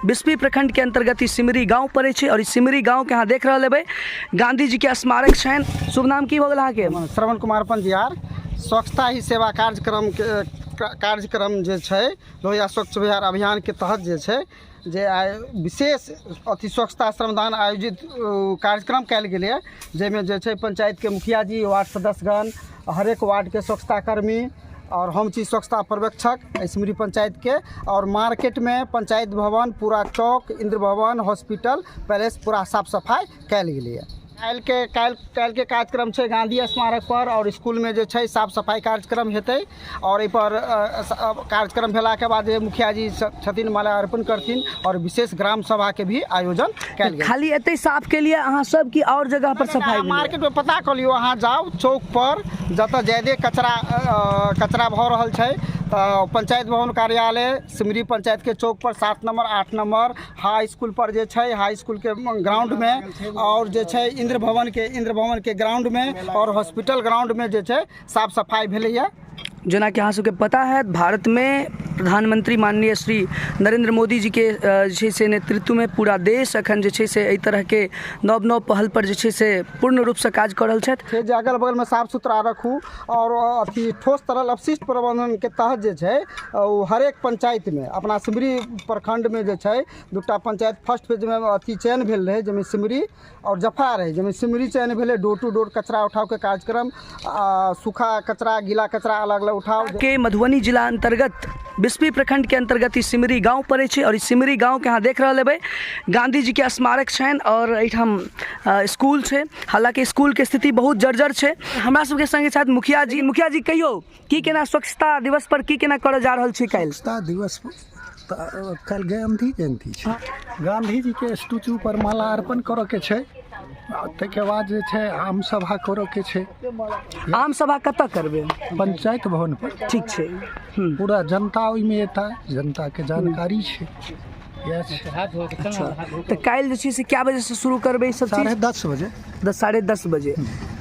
बिस्फी प्रखंड के अंतर्गत ई सिमरी गांव पड़ै छै और ई सिमरी गांव के अहाँ देख रहल हेबै, गांधी जी के स्मारक छनि। शुभ नाम की भऽ गेल अहाँके? श्रवण कुमार पंजियार। स्वच्छता ही सेवा कार्यक्रम के कार्यक्रम जे छै, लोहिया स्वच्छ बिहार अभियानके तहत जे छै, जे आइ विशेष अथी स्वच्छता श्रमदान आयोजित कार्यक्रम कयल गेलैए, जाहिमे जे छै पंचायतके मुखिया जी, वार्ड सदस्यगण, हरेक वार्डके स्वच्छताकर्मी आओर हम छी स्वच्छता पर्यवेक्षक सिमरी पंचायतके। आओर मार्केटमे पंचायत भवन, पूरा चौक, इन्द्र भवन, हॉस्पिटल, पैलेस पूरा साफ सफाइ कयल गेलैए। काल्हिके काल्हिके कार्यक्रम छै गाँधी स्मारक पर आओर इसकुलमे जे छै साफ सफाइ कार्यक्रम हेतै। आओर एहिपर कार्यक्रम भेलाके बाद जे मुखिया जी छथिन, माल्यार्पण करथिन आओर विशेष ग्राम सभाके भी आयोजन कयल गेल। खाली एतै साफ केलियै अहाँ सब कि आओर जगह पर सफाइ भेलै? मार्केटमे पता कऽ लियौ, अहाँ जाउ चौक पर, जतऽ ज्यादे कचरा कचरा भऽ रहल छै, तऽ पंचायत भवन कार्यालय, सिमरी पंचायतके चौक पर 7 नंबर, 8 नंबर, हाई स्कूल पर जे छै, हाई स्कूलके ग्राउंडमे, आओर जे छै इन्द्र भवनके ग्राउंडमे आओर हॉस्पिटल ग्राउंडमे जे छै साफ सफाइ भेलैए। जेनाकि अहाँ सबके पता हैत, भारतमे प्रधानमंत्री माननीय श्री नरेंद्र मोदी जीके जे छै से नेतृत्वमे पूरा देश एखन जे छै से एहि तरहके नव नव पहल पर जे छै से पूर्ण रूपसँ काज कऽ रहल छथि। छै जे अगल बगलमे साफ सुथरा रखू। आओर अथी ठोस तरल अपशिष्ट प्रबंधनके तहत जे छै ओ हरेक पंचायतमे, अपना सिमरी प्रखंडमे जे छै दूटा पंचायत फर्स्ट फेजमे अथी चयन भेल रहै, जाहिमे सिमरी आओर जफरा रहै, जाहिमे सिमरी चयन भेलै। डोर टू डोर कचरा उठावके कार्यक्रम, सूखा कचरा, गीला कचरा अलग अलग उठाव। के मधुबनी जिला अंतर्गत बिस्फी प्रखंड के अंतर्गत ई सिमरी गांव पड़ै छै और ई सिमरी गांव के अहाँ देख रहल हेबै, गांधी जी के स्मारक छनि और एहिठाम स्कूल छै। हालांकि स्कूल के स्थिति बहुत जर्जर छै। हमरा सबके संगे छथि मुखिया जी। मुखिया जी, कहियौ की केना स्वच्छता दिवस पर की केना करऽ जा रहल छी काल्हि? स्वच्छता दिवस तऽ काल्हि गाँधी जयन्ती छै। गाँधी जीके स्टैचू पर माला अर्पण करऽके छै आ ताहिके बाद जे छै आम सभा करऽके छै। आम सभा कतऽ करबै? पंचायत भवन पर। ठीक छै। पूरा जनता ओहिमे एता, जनताके जानकारी छै, इएह छै। अच्छा, तऽ काल्हि जे छै से कए बजेसँ शुरू करबै ई सब चीज? 10:30 बजे। 10:30 बजे।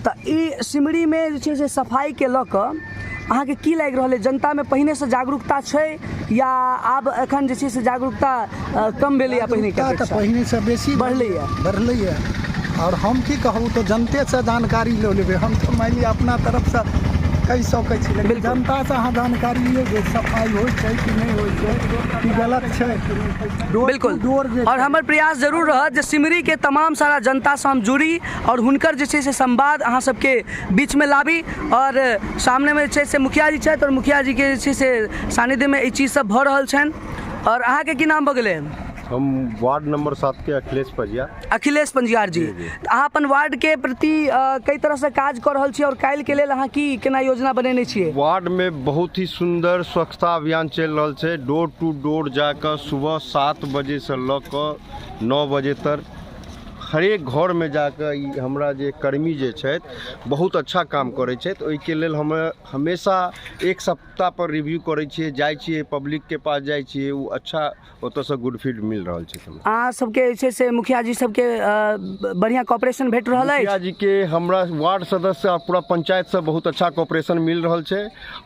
तऽ ई सिमरीमे जे छै से सफाइके लऽ कऽ अहाँके की लागि रहल अइ? जनतामे पहिनेसँ जागरूकता छै या आब एखन जे छै से जागरूकता कम भेलैए पहिनेके जागरूकता तऽ अपेक्षा? पहिनेसँ बेसी बढ़लैए। बढ़लैए। आओर हम की कहू, तऽ जनतेसँ जानकारी लऽ लेबै। हम तऽ मानि लिअ अपना तरफसँ कहि सकै छी, लेकिन जनतासँ अहाँ जानकारी लियौ जे सफाइ होइ छै कि नहि होइ छै, कि गलत छै। डोर टू डोर जे और हमर प्रयास जरूर रहत जे सिमरीके तमाम सारा जनतासँ हम जुड़ी आओर हुनकर जे छै से संवाद अहाँ सबके बीचमे लाबी। आओर सामनेमे जे छै से मुखिया जी छथि आओर मुखिया जीके जे छै से सानिध्यमे ई चीज सब भऽ रहल छनि। आओर अहाँके की नाम भऽ गेलै? हम वार्ड नंबर 7 के अखिलेश पंजियार। अखिलेश पंजियार जी, तऽ अहाँ अपन वार्डके प्रति कई तरहसँ काज कऽ रहल छी आओर काल्हिके लेल अहाँ की केना योजना बनेने छियै? वार्ड में बहुत ही सुंदर स्वच्छता अभियान चलि रहल छै। डोर टू डोर जाकऽ सुबह 7 बजे से लऽ कऽ 9 बजे तक हरेक घरमे जाकऽ ई हमरा जे कर्मी जे छथि, बहुत अच्छा काम करै छथि। ओहिके लेल हम हमेशा एक सप्ताह पर रिव्यू करै छियै, जाइ छियै, पब्लिकके पास जाइ छियै। ओ अच्छा ओतऽसँ गुड फीड मिल रहल छै हमरा। अहाँ सबके जे छै से मुखिया जी सबके बढ़िआँ कॉपरेशन भेट रहल अछि? मुखिया जी के हमरा वार्ड सदस्य आ पूरा पंचायतसँ बहुत अच्छा कॉपरेशन मिल रहल छै।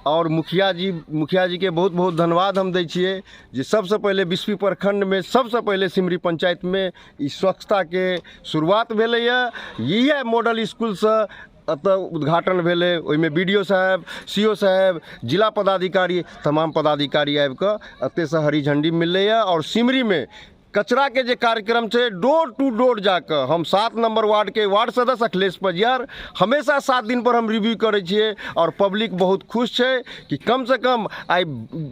आओर मुखिया जी के बहुत बहुत धन्यवाद हम दै छियै जे सबसँ पहिले बिस्फी प्रखंडमे, सबसँ पहिले सिमरी पंचायतमे ई स्वच्छताके शुरुआत भेलैए। इएह मॉडल इसकुलसँ एतऽ उद्घाटन भेलै। ओहिमे बी डी ओ साहेब, सी ओ साहेब, जिला पदाधिकारी, तमाम पदाधिकारी आबि कऽ एतयसँ हरी झण्डी मिललैए। आओर सिमरीमे कचराके जे कार्यक्रम छै, डोर टू डोर जाकऽ हम 7 नंबर वार्डके वार्ड सदस्य अखिलेश पजियार हमेशा 7 दिन पर हम रिव्यू करै छियै। आओर पब्लिक बहुत खुश छै कि कमसँ कम आइ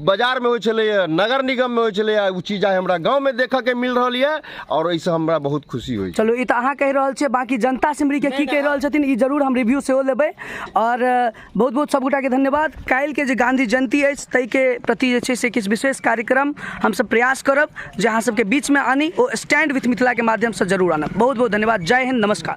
बाजारमे होइ छलैए, नगर निगममे होइ छलैए, ओ चीज आइ हमरा गाँवमे देखऽके मिल रहल यऽ आओर एहिसँ हमरा बहुत खुशी होइ छै। चलू, ई तऽ अहाँ कहि रहल छियै, बाँकी जनता सिमरीके की कहि रहल छथिन, ई जरूर हम रिव्यू सेहो लेबै। आओर बहुत बहुत सबगोटाके धन्यवाद। काल्हिके जे गाँधी जयन्ती अछि, ताहिके प्रति जे छै से किछु विशेष कार्यक्रम हमसब प्रयास करब जे अहाँ सबके बीचमे आनी। ओ स्टैंड विथ मिथिलाके माध्यमसँ जरूर आनब। बहुत बहुत धन्यवाद। जय हिन्द, नमस्कार।